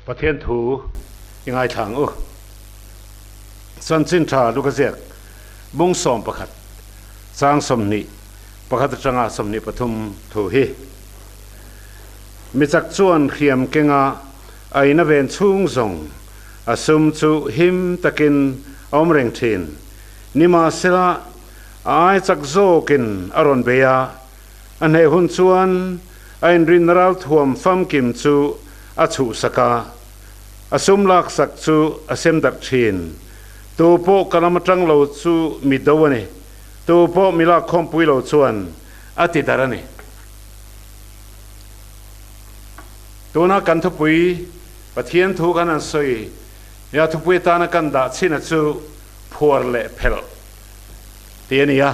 Pathian thu i ngaithla ang u. Chanchin tha Luka ziak bung 11 chang 21 atanga 23 thu hi. Mi chak chuan hriam kenga a in a ven chhung zawng a sum chu him takin a awm reng thin. Nimahsela a ai chak zawkin a rawn bei a, a hneh hun chuan a inrin ralthuam famkim chu a chhuhsak a, a sum laksak chu a sem darh thin. Tu pawh ka lam atang lo chu mi do a ni, tu pawh mi lakkhawmpui lo chuan a ti darh a ni. Tuna kan thupui Pathian thu kan han sawi nia thupui atana kan dah chhin a chu phuar leh phelh tih a ni a.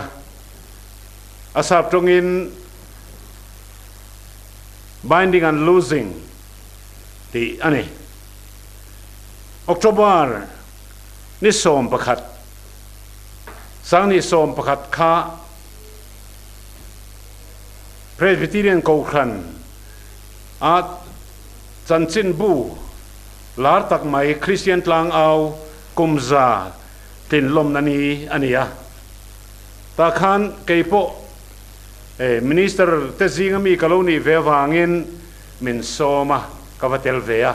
A sap tawngin binding and loosing tih a ni. October ni 11, 2011 kha Presbyterian Kohhran a chanchinbu lar tak mai Kristian Tlangau Kumza tlinlawmna ni a ni a. Tah khan kei pawh Minister te zinga mi ka lo nih ve avangin min sawm a, ka va tel ve a,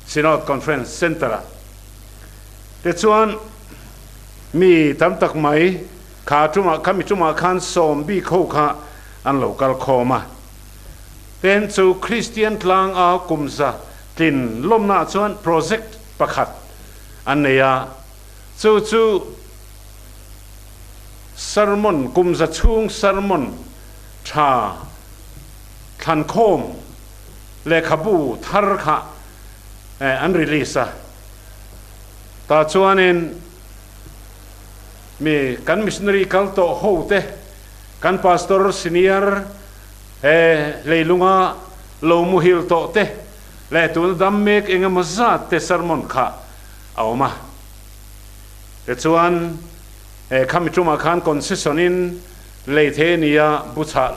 Synod Conference Centre-ah. Tichuan mi tam tak mai kha tumah khami tumah khan sawm bik ho kha an lo kal khawm a. Ten chu Kristian tlanga kumza tlin lawmnaah chuan project pakhat an nei a, chu chu sermon kumza chhung sermon tha thlankhawm lehkhabu thar kha an release a. Tah chuanin mi kan missionary kal tawh ho te, kan pastor senior he leilunga lo muhil tawh te leh tuna dam mek eng emaw zat te sermon kha a awm a. Tichuan he khami tumah khan concession in lei thei a ni a, bu chhah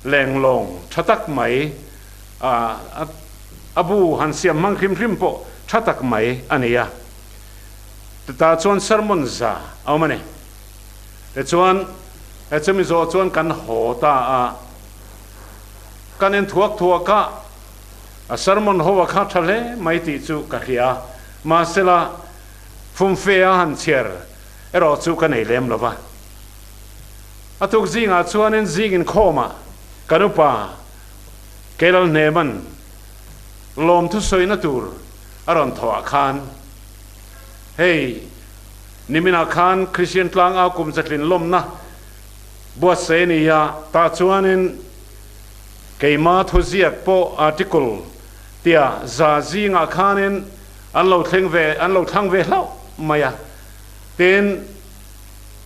lenglawng tha tak mai a bu han siam hmang hrim hrim pawh tha tak mai a ni a. Tah chuan sermon za a awm a ni. Tichuan he chumi zawh chuan kan haw ta a, kan en thuak thuak a, a sermon ho a kha tha hle mai tih chu ka hria a, mahsela fumfe a han chhiar erawh chu ka nei lem lo va. A tuk zingah chuanin zing inkhawmah kan upa Keilal Hneman lawmthu sawina tur a rawn thawh ah khan hei niminah khan Kristian tlangau kum zatlin lawmna buatsaih a ni a, tah chuanin keima thuziak pawh article tia za zingah khanin an lo thleng ve, an lo thlang ve hlauh mai a. Tin,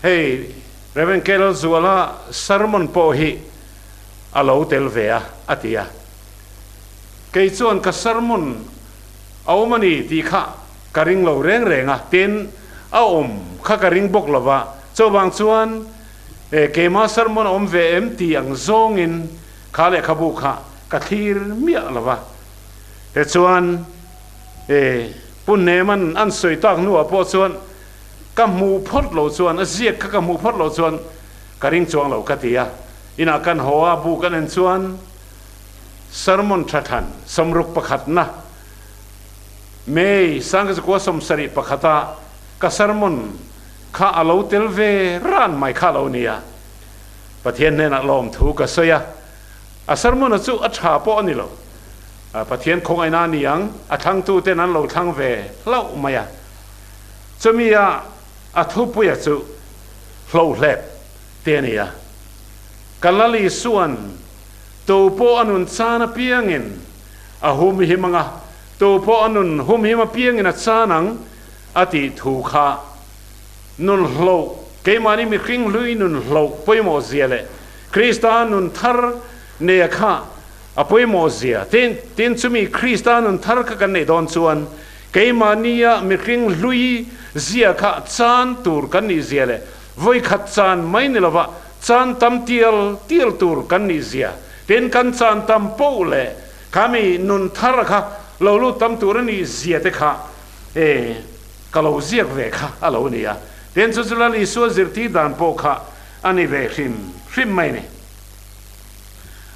hei Rev. K. Lalzuala sermon pawh hi a lo tel ve a, a ti a. Kei chuan ka sermon a awm a ni tih kha ka ring lo reng reng a, tin, a awm kha ka ring bawk lo va. Chuvang chuan keima sermon a awm ve em tih ang zawngin kha lehkhabu kha ka thlir miah lo va. Tichuan, Pu Hneman an sawi tak hnuah pawh chuan ka hmuh phawt loh chuan, a ziak kha ka hmuh phawt loh chuan ka ring chuang lo ka ti a. Inah kan haw a, bu kan en chuan sermon tha thlan 61na May 1971-a ka sermon kha a lo tel ve ran mai kha a lo ni a. Pathian hnenah lawmthu ka sawi a, a sermon-a chu a tha pawh a ni lo. Pathian khawngaihna a ni ang, a thlangtuten an lo thlang ve hlauh mai a. Chumi a a thupuia chu hlohlep te a ni a. Ka Lal Isua'n tu pawh a nun chan apiangin a humhim ang a, tu pawh a nun humhim apiangin a chan ang a tih thu kha nun hloh, keimahni mihring hlui nun hloh pawimawh zia leh Krista nun thar neia kha A pawimawh zia. Tin, tin chumi Krista nun thar kha kan neih dawn chuan keimahnia mihring hlui zia kha chan tur kan nih zia leh vawikhat chan mai ni lova chan tam tial tial tur kan nih zia. Tin, kan chan tam poh leh khami nun thar kha lo lut tam tur a nih zia te kha e ka lo ziak ve kha a lo ni a. Tin, chu chu Lal Isua zirtir dan pawh kha a ni ve hrim hrim mai a ni.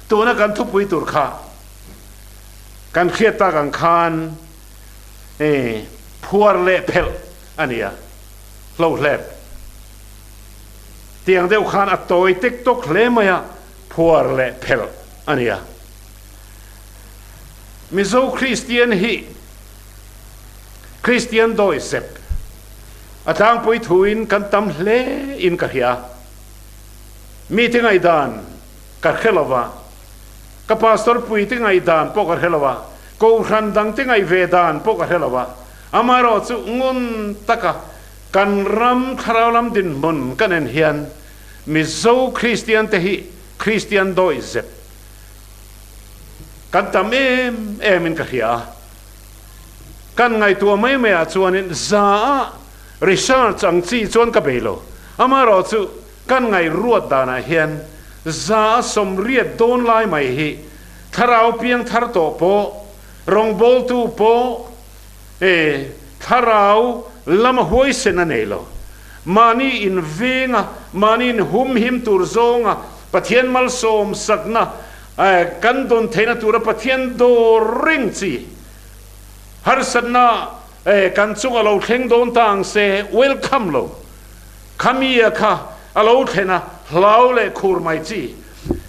Tuna kan thupui tur kha kan hriat tak ang khan e phuar leh phelh a ni a, hlohlep tiang deuh khan a tawi tek tawk hle mai a, phuar leh phelh a ni a. Mizo Kristian hi Kristian dawi zep a tlangpui thuin kan tam hle in ka hria. Mite ngaihdan ka hre lo va, ka pastor puite ngaihdan pawh ka hre lo va, kohhran dangte ngaih ve dan pawh ka hre lo va, amaherawhchu ngun taka kan ram thlarau lam dinhmun kan en hian Mizo Kristian te hi Kristian dawi zep kan tam em em in ka hria a. Kan ngaihtuah mai mai ah chuanin za ah research ang chi chuan ka bei lo. Amaherawhchu kan ngaihruat danah hian za a 80 dawn lai mai hi thlarau piang thar tawh pawh, rawngbawltu pawh e thlarau lama huaisen a nei lo. Mahni invenga, mahni inhumhim tur zawnga Pathian malsawm sakna kan dawn theihna tura Pathian dawr reng chi harsatna kan chunga lo thleng dawn ta ang se, welcome lo. Khamia kha a lo thlen a, hlau leh khur mai chi.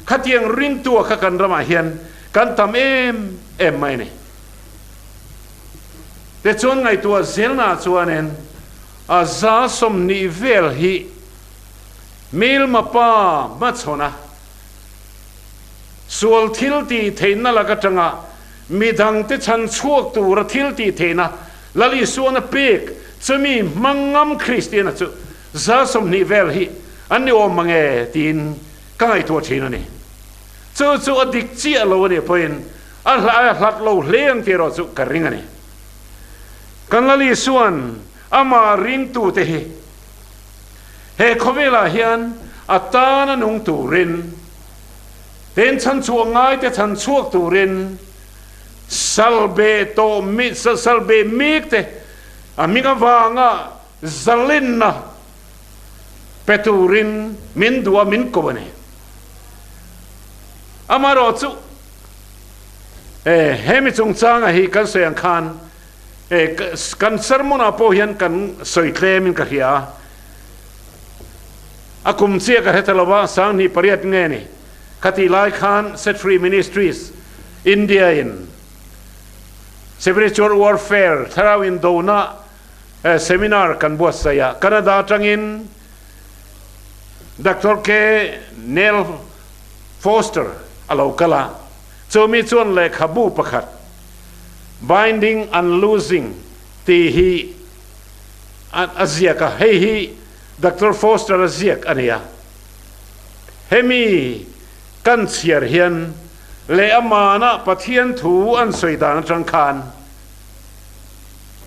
Khatiang ringtua kha kan ramah hian kan tam em em mai a ni. Tichuan ngaihtuah zelnaah chuanin a 20% vel hi Milma pa hmachhawn a, sual thil tih theihna lak atanga midangte chhan chhuak tura thil tih theihna Lal Isuana pek chumi hmang ngam Kristiana chu 20% vel hi an ni awm mange tiin ka ngaihtuah thin a ni. Chu chu a dik chiah lo a nih pawhin a hlat lo hle ang tih erawh chu ka ring a ni. Kan Lal Isuan amah ringtute hi he khawvelah hian a tana nung turin, ten chhanchhuah ngaite chhanchhuak turin salbe tawh mi, salbe mekte a hming avanga zalenna pe turin min duh a, min ko a ni. Amaherawhchu chu hemi chungchanga hi kan sawi ang khan kan sermon ah pawh hian kan sawi tlem in ka hria a, a kum chiah ka hre ta lo va, 2008 nge ni khatih lai khan Set Free Ministries India in Spiritual Warfare thlarau indona seminar kan buatsaih a, Canada atangin Doctor K. Neil Foster a lo kal a, chumi chuan lehkhabu pakhat Binding and Loosing tih hi a ziak a, hei hi Doctor Foster a ziak a ni a. Hemi kan chhiar hian leh amana Pathian thu an sawi dan atang khan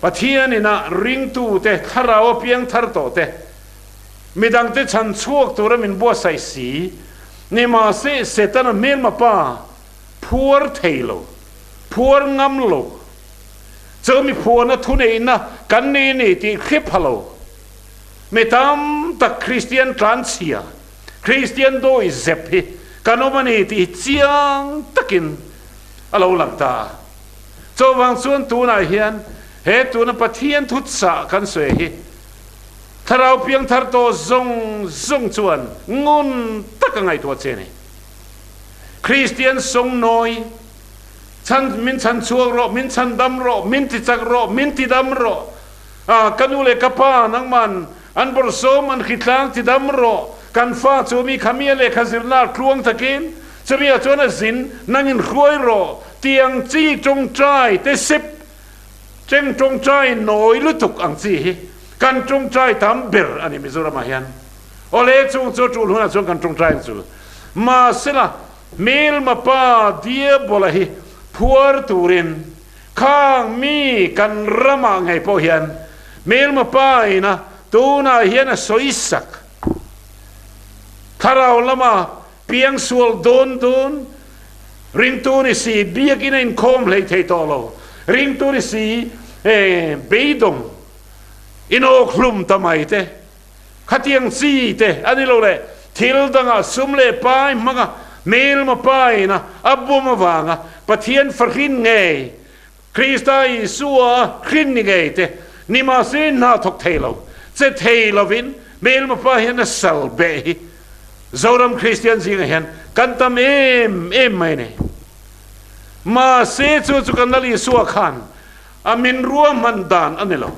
Pathian ina ringtute thlarau a piang thar tawh te, midangte chhan chhuak tura min buatsaih si ni mahse Setana hmelma pa phuar thei lo, phuar ngam lo, chumi phuarna thuneihna kan ni ni tih hre pha lo. Mi tam tak Kristian tlanchhia, Kristian dawi zep hi kan awm a ni tih hi chiang takin a lo lang ta a. Chuvang chuan tunah hian he tuna Pathian thuchah kan sawi hi Thlarau piangthar tawh zawng zawng chuan ngun taka ngaihtuah che a ni. Kristian sawngnawi chhan min chhan chhuak rawh, min chhan dam rawh, min ti chak rawh, min ti dam rawh, ka nu leh ka pa nangman an bawrhsawm an hritlang ti dam rawh, kan fa chu mi kha mi a lehkha zirna tluang takin chumi ah chuan a zin nangin hruai rawh tiang chi tawngtai te sep cheng tawngtai nawi lutuk ang chi hi kan tawngtai tam ber a ni Mizoram ah hian. Awle chung chu tul hunah chuan kan tawngtai ang chu. Mahsela hmelma pa Diabola hi phuar turin khang mi kan ramah ngei pawh hian hmelma pa ina tunah hian a sawisak. Thlarau lama piangsual dawn dawn ringtu ni si biakin a inkhawm hlei thei tawh lo. Ringtu ni si beidawng inawkhlum ta mai te, khatiang chi te a ni lo leh thil dangah sum leh pai hmanga hmelma paina a bum avanga Pathian fahrin ngei Krista Isua hrin ni ngei te ni mahse hna thawk thei lo, che thei lovin hmelma pa hian a sal beh hi Zoram Kristian zingah hian kan tam em em mai a ni. Mahse chu chu kan Lal Isua khan a min ruahman dan a ni lo.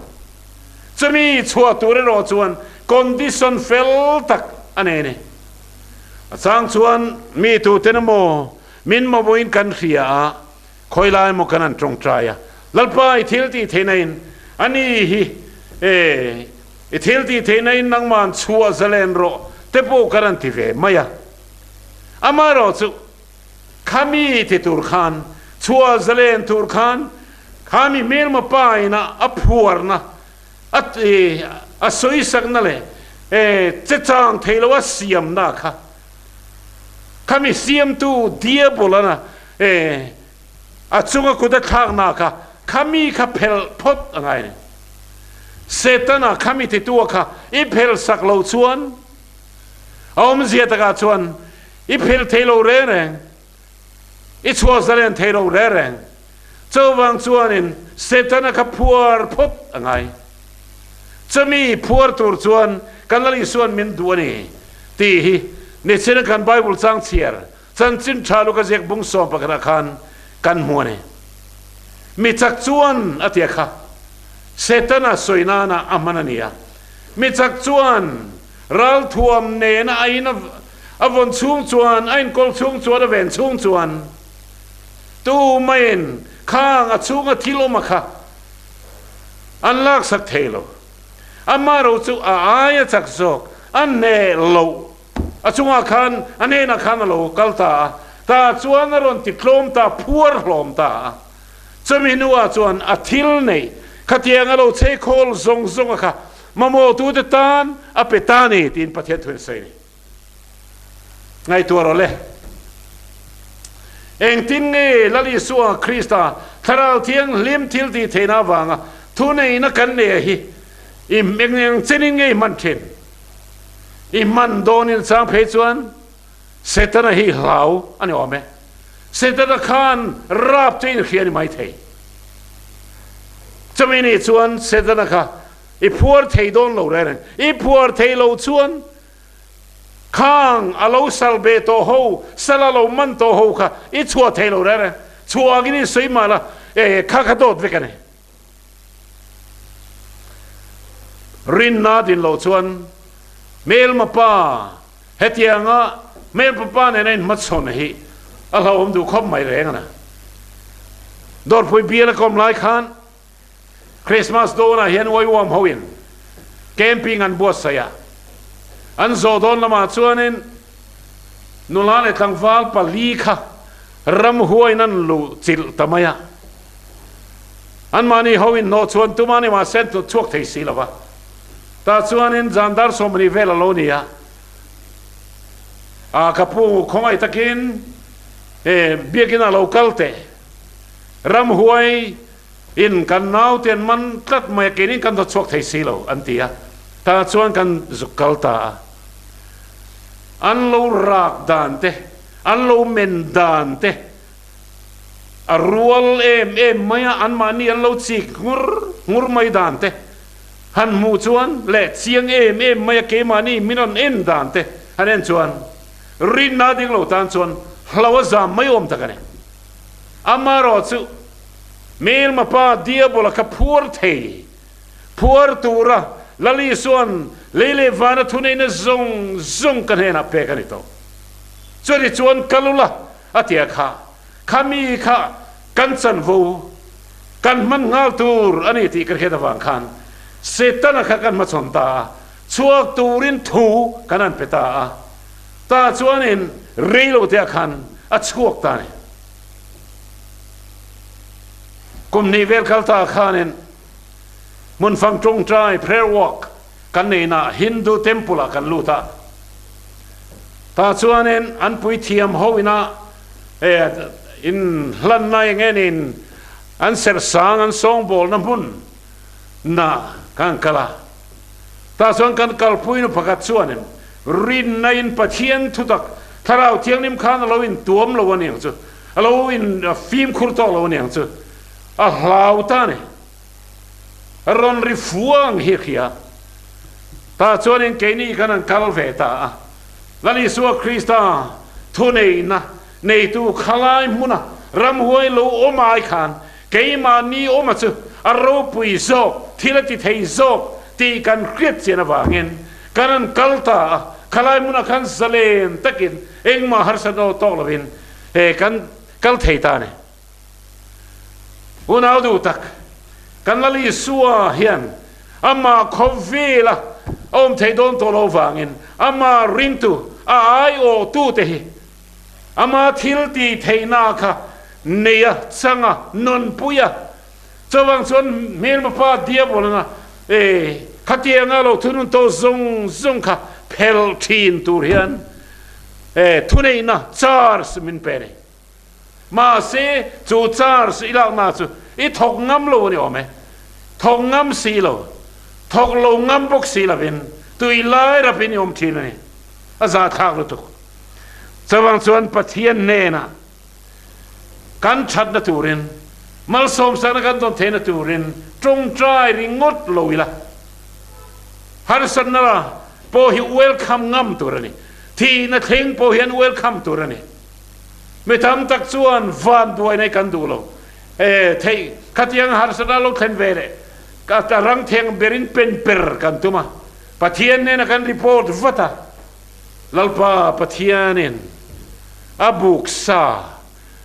Chumi chhuah tur erawh chuan condition fel tak a nei a ni. A chang chuan mi tuten emaw min mamawhin kan hria a, khawi lai emaw kan han tawngtai a, Lalpa i thil tih theihna in a ni hi e, i thil tih theihna in nangmah chhuah zalen rawh te pawh kan han ti ve mai a. Amaherawhchu Khami ti tur khan, chhuah zalen tur khan, khami hmelma pa ina a phuarna, a a sawisakna leh che chang thei lo a siamna kha, khami siamtu diabolana a chunga kut a thlakna kha, khami kha phelh phawt a ngai a ni. Setana khami titua kha i phelhsak lo chuan a awmzia takah chuan I phil thei lo reng reng, i chhuah zalen thei lo reng reng. Chuvang chuanin Setana kha phuar phawt a ngai. Chumi phuar tur chuan kan Lal Isuan min duh a ni tih hi nichina kan Bible chang chhiar chanchin tha Luka ziak bung sawm pakhatah khan kan hmu a ni. Mi chak chuan a tia kha Setana sawi nana a hman a ni a. Mi chak chuan Ralthuam nena a in a vawn chhung chuan, a inkawl chhung chuan, a ven chhung chuan tu maiin khang a chhunga thil awm a kha an laksak thei lo. Ama ro chu a aia chak zawk, a hneh loh a chungah khan, a hnenah khan a lo kal ta a, tah chuan a rawn ti tlawm ta, phuar hlawm ta a. Chumi hnuah chuan a thil neih khatiang a lo chei khawl zawng zawng a kha Mamawhtute tan a pe ta ni tiin Pathian thu in sawi a ni. Ngaihtuah rawh le. Engtin nge Lal Isua Krista Thlarau Thianghlim thil tih theihna avanga thuneihna kan neih hi i eng eng chenin nge i hman thin? I hman dawnin chang phei chuan Setana hi hlau a ni awm e. Setana khan rap chu inhria a ni maithei. Chumi ni chuan Setana kha I phuar thei dawn lo reng reng. I phuar thei lo chuan khang a lo sal ve tawh ho, sal a lo man tawh ho kha i chhuah thei lo reng reng. Chhuah angin i sawi mah la, e kha kha dawt vek a ni. Rinna din loh chuan hmelma pa hetianga hmelpa pa nena inhmachhawn hi a hlauhawm duh khawp mai reng a na. Dawrpui bial a kawm lai khan Christmas dawnah hian uaiuam hoin camping an buatsaih a, an zawh dawn lamah chuanin nula leh tlangval pali kha ramhuaiin an luh chilh ta mai a, anmahni hoin hnawh chhuan tum a ni mahse an hnawt chhuak thei si lo va, tah chuanin zan dar 20 vel a lo ni a, a ka pu khawngaih takin biakin a lo kal teh. Ramhuai in kan naute an man tlat mai a, keinin kan dawt chhuak thei si lo an ti a, tah chuan kan zuk kal ta a. An lo rak dan te, an lo men dan te a rual em em mai a, anmahni an lo chik ngur ngur mai dan te han hmuh chuan leh chiang em em mai a keimahni min rawn en dan te han en chuan rinna ding lo tan chuan hlo a zam mai awm tak a ni. Amaherawh chu hmelma pa Diabola kha phuar thei, phuar tura Lal Isua'n lei leh vana thuneihna zawng zawng ka hnenah pek a ni tawh. Chutih chuan kal ula a ti a kha, kha mi kha kan chanvo, kan hman nghal tur a ni tih ka hriat avang khan Setana kha kan hmachhawn ta a, chhuak turin thu kan han pe ta a. Tah chuanin rei lo te ah khan a chhuak ta a ni. Kum hnih vel kal ta khanin hmunfang tawngtai, prayer walk, kan neihna Hindu temple ah kan lut a. Tah chuanin an puithiam ho ina in hlanna eng nge niin An serh sang an sawngbawlna hmun na kan kal a. Tah chuan kan kalpuinu pakhat chuanin rinna in Pathian thutak Thlarau Thianghlim khan a lo intuam lo aniang chu, a lo in fimkhur tawk lo aniang chu, a hlau ta a ni. Rawn ri fuang hi a hria. Tah chuanin keini kan han kal ve ta a. Lal Isua Krista thuneihna neitu khalai hmuna ramhuai lo awm ai khan keimahni awma chu a ropui zawk, thil a ti thei zawk tih kan hriat chian avangin kan han kal ta a. Khalai hmunah khan zalen takin engmah harsatna tawk lovin kan kal thei ta a ni. Unau duh tak, kan Lal Isua hian amah khawvela a awm theih dawn tawh lo vangin amah ringtu, a aiawhtute hi ama thil tih theihna kha neia, changa, nunpuia. Chuvang chuan hmelma pa Diabolana e khatianga lo thunun tawh zawng zawng kha phelh thin tur hian e thuneihna charge min pe a ni. Mahse, chu charge i lakna chu i thawk ngam lo a ni awm e. Thawk ngam si lo, thawk lo ngam bawk si lovin tui lai rapin i awm thin a ni. A zahthlak lutuk. Chuvang chuan Pathian hnenah kan thatna turin, malsawmsakna kan dawn theihna turin tawngtai ringawt lo ila. Harsatna pawh hi welcome ngam tur a ni. Thihna thleng pawh hian welcome tur a ni. Mi tam tak chuan van buai nei kan duh lo. E, theih khatiang harsatna lo thlen ve leh ka ka rang theng berin pen per kan tum a. Pathian nena kan report vat a. Lalpa Pathianin a buk sa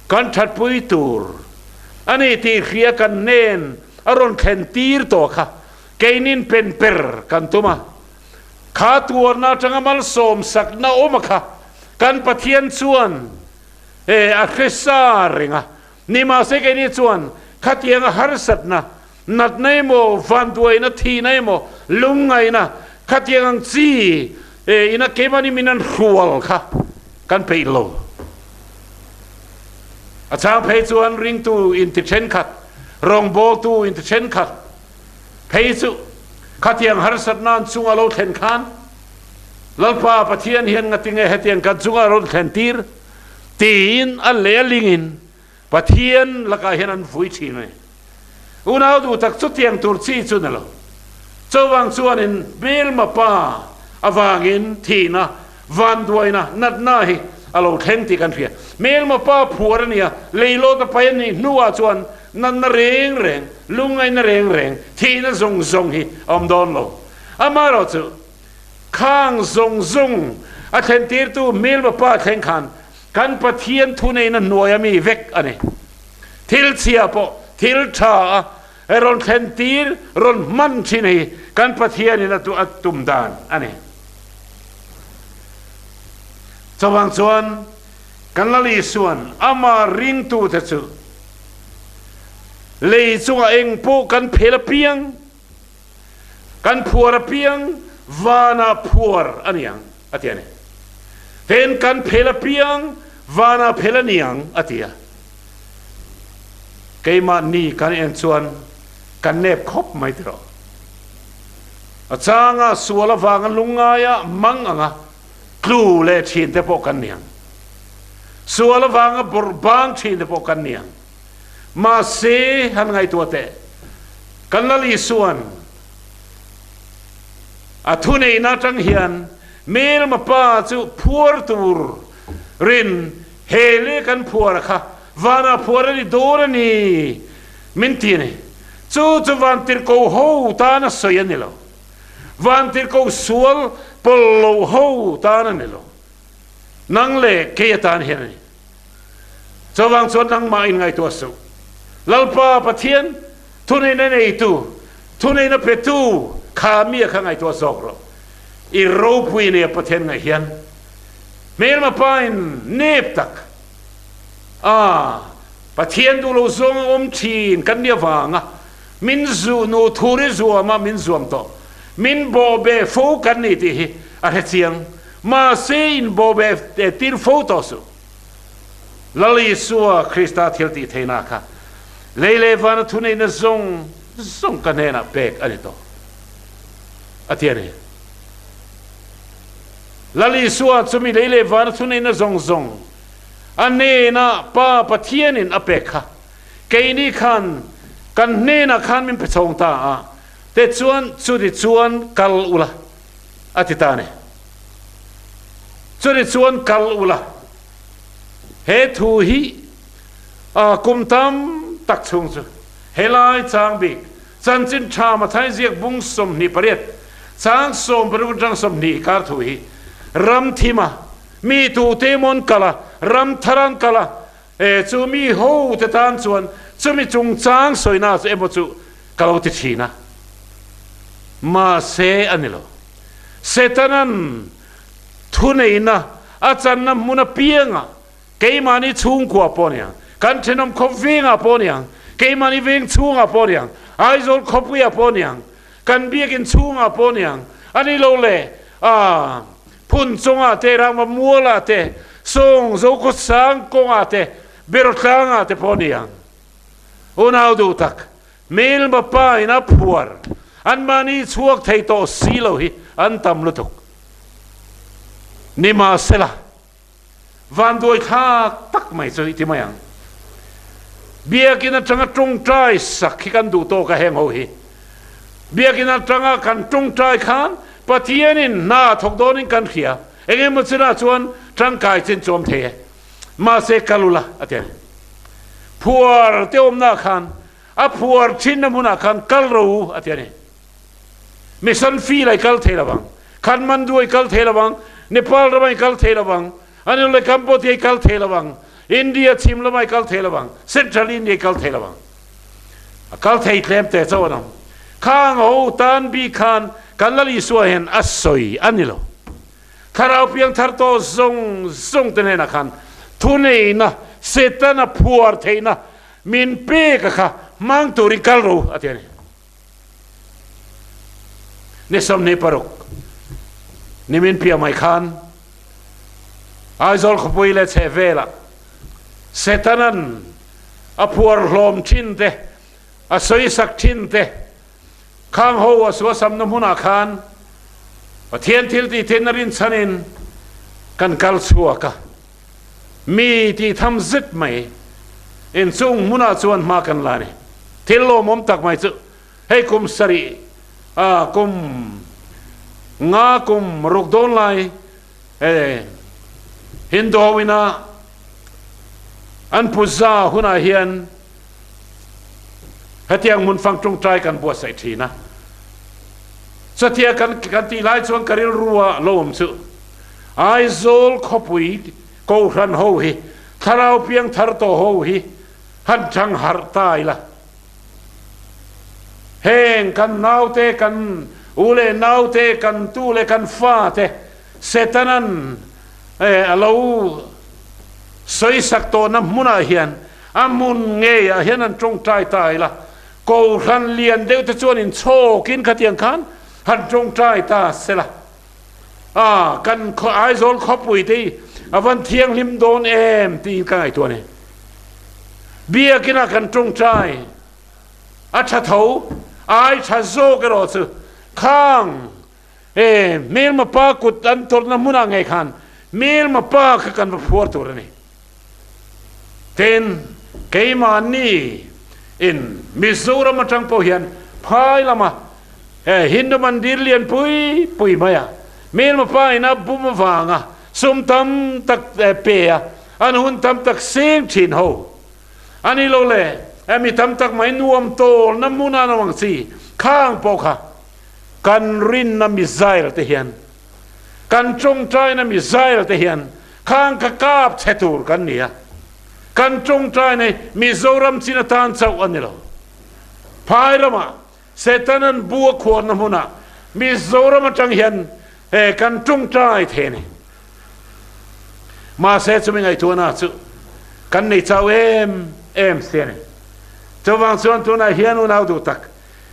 kan thatpui tur a ni tih hria kan hnen a rawn thlen tir tawh kha keinin pen per kan tum a. Kha tuarna atanga malsawm sakna awm a kha kan Pathian chuan e a hre sa reng a. Nimahse keini chuan khatianga harsatna, natna emaw, vanduaina, thihna emaw, lungngaihna khatiang ang chi e ina keimahni min an hrual kha kan peih lo. A chang phei chuan ringtu inti thenkhat, rawngbawltu inti thenkhat, Phei chu khatiang harsatna an chunga lo thlen khan Lalpa Pathian hian ngatinge hetiang kan chunga rawn thlen tir tiin a leh a lingin Pathian lakah hian an vui thin a ni. Unau duh tak chutiang tur chi chu ni lo. Chuvang chuanin hmelma pa avangin thihna, vanduaina, natna hi a lo thleng tih kan hria. Hmelma pa phuar a nia, leilawt a pai a nih hnuah chuan Natna reng reng, lungngaihna reng reng, thihna zawng zawng hi a awm dawn lo. Amaherawhchu, khang zawng zawng a thlentirtu hmelma pa thleng khan kan Pathian thuneihna hnuaia mi vek a ni. Thil chhia pawh thil tha a rawn thlentir, rawn hman thin hi kan Pathianin a tum dan a ni. Chuvang chuan kan Lal Isua'n amah ringtute chu Lei chungah eng pawh kan phel apiang, kan phuar apiang vanah phuar a ni ang, a ti a ni. Ten kan phel apiang vanah phel a ni ang, a ti a. Keimahni kan en chuan kan nep khawp mai tiraw. A changa sual avanga lungngaia mang anga tlu leh thin te pawh kan ni ang. Sual avanga bawrh bang thin te pawh kan ni ang. Mahse, han ngaihtuah teh, kan Lal Isua'n a thuneihna atang hian hmelma pa chu phuar tur rin he leh kan phuar a kha vanah phuar a ni dawn a ni min ti a ni. Chu chu vantirhkoh ho tan a sawi a ni lo. Vantirhkoh sual pawlh lo ho tan a ni lo. Nang leh kei atan hian a ni. Chuvang chuan nangmah in ngaihtuah suh. Lalpa Pathian, thuneihna neitu, thuneihna petu kha mi a kha ngaihtuah zawk rawh. I ropui nia Pathian ngaih hian hmelma pa in nep tak a Pathian duh lo zawng a awm thin kan nia vanga Min zu nu thur i zuam a, min zuam tawh. Min bawhbeh fo kan ni tih hi a hre chiang. Mahse in bawhbeh tir fo tawh suh. Lal Isua Krista thil tih theihna kha. Lei leh vana thuneihna zawng zawng ka hnenah pek a ni tawh, a ti a ni. Lal Isua chu mi lei leh vana thuneihna zawng zawng a hnenah Pa Pathianin a pek kha keini khan kan hnenah khan min pe chhawng ta a, tichuan chuti chuan kal ula, a ti ta a ni. Chuti chuan kal ula. He thu hi kum tam tak chhung chu helai chang bik chanchin tha Mathai ziak bung 28 chang 16 atang 20 kar thu hi ram thim a, mi tute emaw an kal a, ram thar an kal a, chu mi ho te tan chuan chumi chungchang sawina chu emaw chu ka lo ti thin a. Mahse a ni lo. Setanan Thuneihna a channa hmun apiangah keimahni chhungkua pawh aniang, kan thenawm khawp vengah pawh aniang, keimahni veng chhungah pawh aniang, Aizawl khawpuiah pawh aniang, kan biakin chhungah pawh aniang, a ni lo le a phun chungah te, rangva mualah te, sawng Zokhawsang kawngah te, Berawtlangah te pawh aniang. Unau duh tak, Hmelma pa in a phuar anmahni chhuak thei tawh si lo hi an tam lutuk. Nimahsela, vanduai thlak tak mai chu i ti mai ang. Biakin atanga tawngtai sak hi kan duh tawk a heng ho hi. Biakin atanga kan tawngtai khan Pathianin hna a thawk dawnin kan hria. Eng emaw chinah chuan tangkai chin chuam thei e. Mahse kal ula a ti a ni. Phuar te awmna khan a phuar thinna hmunah khan kal ro u a ti a ni. Mission field ai kal thei lovang, Kathmandu ai kal thei lovang, Nepal ram ai kal thei lovang, anil leh Cambodia ai kal thei lovang, India chhim lam ai kal thei lovang, Central India ai kal thei lovang. A kal thei tlem te chauh an awm. Khang ho tan bik khan kan Lal Isua hian a sawi a ni lo. Thlarau piangthar tawh zawng zawng te hnenah khan thuneihna, Setana phuar theihna min pek a kha hmang turin kal ro a ti a ni. Ni 26 nimin piah mai khan Aizawl khawpui leh chhehvelah Setanan a phuar hlawm thin te, a sawisak thin te, Khang ho a suasamna hmunah khan Pathian thil tih theihna rinchhanin kan kal chhuak a, mi tih tham zet mai inchung hmunah chuan hma kan la a ni. Thil lawmawm tak mai chu hei kum sarih kum nga kum ruk dawn lai Hindu ho ina an puja hunah hian hetiang hmun fang tawngtai kan buatsaih thin a. Chutia kan kan tih lai chuan ka rilru a lo awm chu Aizawl khawpui Kohhran ho hi thlarau piang thar tawh ho hi han thang harh ta ila. Heng kan naute, kan u leh naute, kan tu leh kan fate Setanan a lo sawisak tawhna hmunah hian a hmun ngeiah hian an tawngtai ta ila, Kohhran lian deuh te chuan inchhawkin khatiang khan han tawngtai ta sela. A, kan Aizawl khawpui te hi a van thianghlim dawn em tiin ka ngaihtuah a ni. Biakinah kan tawngtai a tha tho, ai tha zawk erawh chu khang e hmelma pa kut an tawrhna hmunah ngei khan hmelma pa kha kan va phuar tur a ni. Tin, keimahni in Mizoram atang pawh hian phai lama he Hindu mandir lian pui pui mai a, hmelma pa in a bum avanga sum tam tak pe a, an hun tam tak seng thin ho a ni lo le, mi tam tak mai nuam tawlna hmun a nawm ang chi khang pawh kha kan rinna missile te hian kan tawngtaina missile te hian Khang ka kap chhe tur kan ni a, kan tawngtai nei Mizoram chin atan chauh a ni lo. Phai ramah Setanan bu a khuarna hmunah Mizoram atang hian kan tawngtai thei a ni. Mahse chumi ngaihtuahna chu kan nei chau em em si a ni. Chuvang chuan tunah hian unau duh tak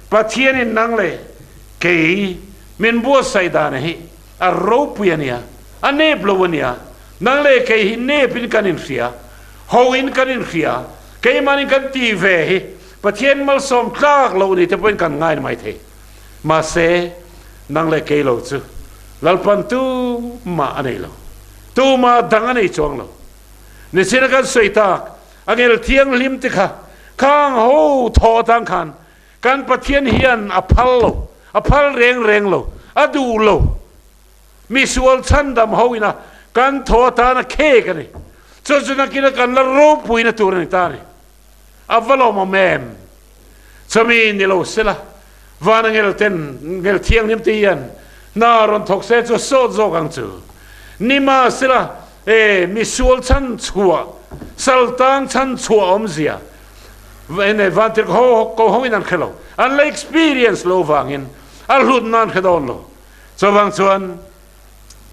Pathianin nang leh kei min buatsaih dan hi A ropui a nia, a nep lo a nia. Nang leh kei hi nepin kan inhria, hoin kan inhria. Keimahni kan tih ve hi Pathian malsawm tlak loh ni te pawhin kan ngai mai thei. Mahse, nang leh kei lo chu Lalpan tumah a nei lo. Tumah dang a nei chuang lo. Nichina kan sawi tak a ngel thianghlim te kha khang ho thaw atang khan kan Pathian hian a phal lo, a phal reng reng lo, a duh lo. Misual chhandam ho ina kan thaw atana khek a ni. Chu chu nakina kan la ropuina tur a ni ta a ni. A va lawmawm em? Chumi ni lo sela, vana ngel ten ngel thianghlim te hian hna rawn thawk se chu a sawt zawk ang chu. Nima sela, e, misual chhan chhuah, saltang chhan chhuah awmzia ene vantirh ho ko ho in an hre lo. An la experience lo vangin a hlutna an hre dawn lo. Chuvang chuan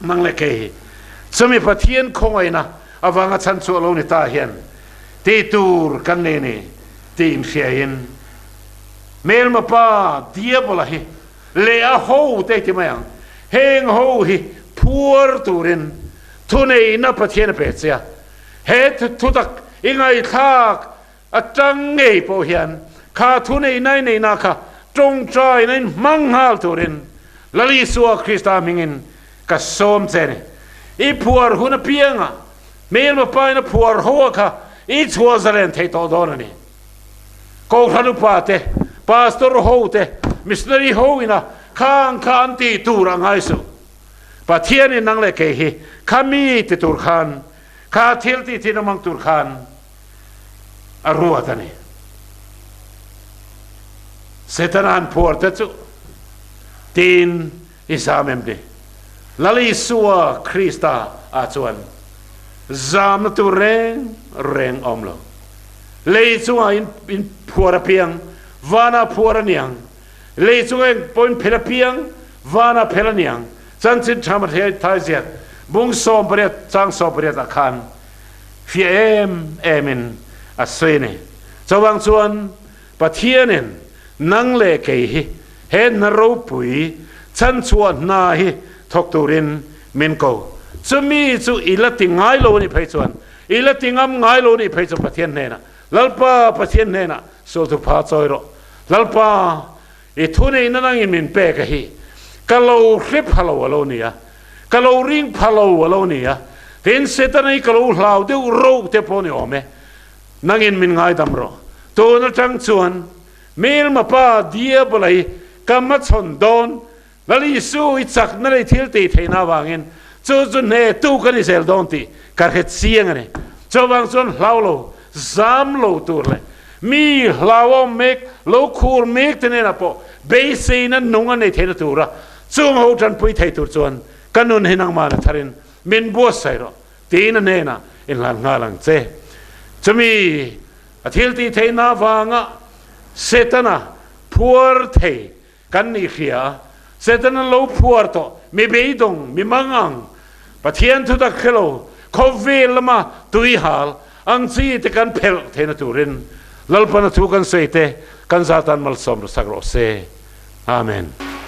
nang leh kei hi chumi Pathian khawngaihna avanga chhan chhuah lo ni ta hian tih tur kan nei ni tih inhriain hmelma pa Diabola hi leh a ho te ti mai ang, heng ho hi phuar turin thuneihna Pathian a pe che a, he thutak i ngaihthlak Atang ngei pawh hian kha thu nei nai nei na kha tawngtai na in hmang nghal turin Lal Isua Krista hmingin ka sawm che ni. I phuar hun apianga hmelma pain a phuar ho a kha i chhuah zalen thei tawh dawn a ni. Kohhran upa te, pastor ho te, missionary ho ina khang kha an tih tur a ngai suh. Pathianin nang leh kei hi kha mi ti tur khan kha thil tih thin awm ang tur khan a ruat a ni. Setana an phuar te chu tiin i zam em ni? Lal Isua Krista ah chuan zamna tur reng reng awm lo. Lei chungah in in phuar apiang vanah phuar a niang, lei chungah eng pawh in phel apiang vanah phel a niang. Chanchin tha Matthai ziak bung 18 chang 18 ah khan Fiah em em in a sawi a ni. Chuvang chuan Pathianin nang leh kei hi he hna ropui chhanchhuah hna hi thawk turin min ko. Chumi chu i la ti ngai lo a nih phei chuan, i la ti ngam ngai lo a nih phei chuan Pathian hnenah, Lalpa Pathian hnenah sualthupha chawi rawh. Lalpa, I thuneihna nangin min pek a hi ka lo hre pha lo a lo ni a, ka lo ring pha lo a lo ni a, tin Setana hi ka lo hlau deuh roh te pawh ni awm e, nangin min ngaidam rawh. Tun atang chuan Milma pa Diabola hi ka hmachhawn dawn, Lal Isu i chakna leh i thil tih theihna avangin chu chu hnehtu ka ni zel dawn tih ka hre chiang a ni. Chuvang chuan hlau lo, zam lo tur leh Mi hlauhawm mek, lo khur mek te hnenah pawh beiseina nung a nei theihna tura chung ho tanpui thei tur chuan ka nun hi nangmahna tharin min buatsaih rawh tiin a hnenah i hlan nghal ang che. Chumi a thil tih theihna avanga Setana phuar thei Kan nih hria a, Satan an lo phuar tawh, mi beidawng, mi mangang, Pathian thutak hre lo, khawvel lama tui hal ang chi te kan phelh theihna turin Lalpana thu kan sawi te kan zatan malsawm sak rawh se. Amen.